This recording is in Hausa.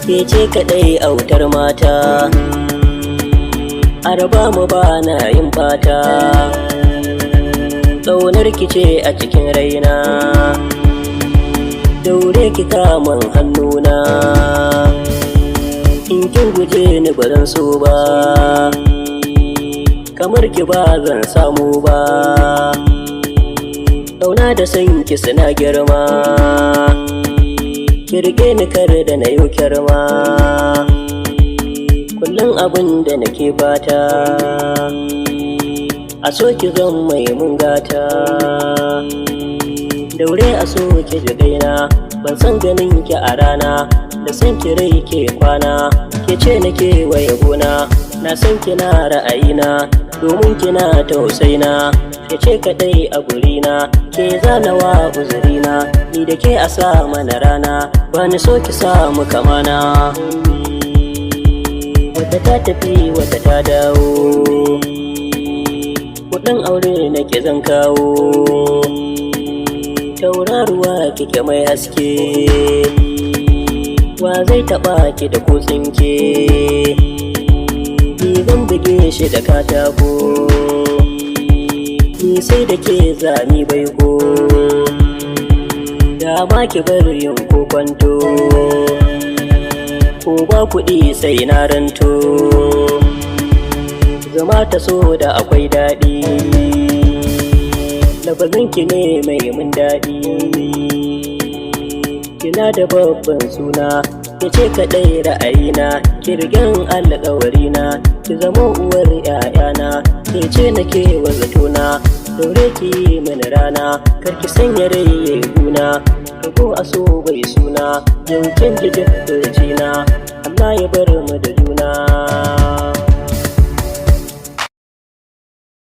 Ke ce kaɗai autar mata, araba mu ba na yin fata. Ƙaunar ki ce a cikin raina, daure ki kamun hannuna. In kin guje ni ba zan so ba, kamar ki ba zan samu ba. Ƙauna da son ki suna girma, ki rike ni kar da na yi kyarma. Kullum abin da nake fata, a so ki zan mai mun gata. Daure a so ki ji gaina, ban san ganin ki a rana. Da san ki rai ke kwana, ke ce nake waye gona. Na san kina ra'ayina, domin kina tausaina. Ke ce kadai a gurina, ke zanawa uzurina. Ni da ke a sa mana rana, ba ni so ki samu kamana. Wata ta tafi, wata ta dawo, kudin aure nake zan kawo. Tauraruwa kike mai haske, wa zai taba ki da kutsinke? Ni zan buge shi da katako. Ni sai da ke zami baiko, dama ki bar yin kokwanto. Ko ba kuɗi sai na ranto. Zama ta so da akwai daɗi, lafazinki ne mai mun daɗi. Kina da babban suna, ke ce kaɗai ra'ayina. Ki rigen alƙawarina, ki zama uwar 'ya'yana. Ke ce nake wa zatona, daure ki yi mini rana. Kar ki sanya rai ya guna, ko a so bai suna. Yau kin ji duk na, Allah ya bar mu da juna.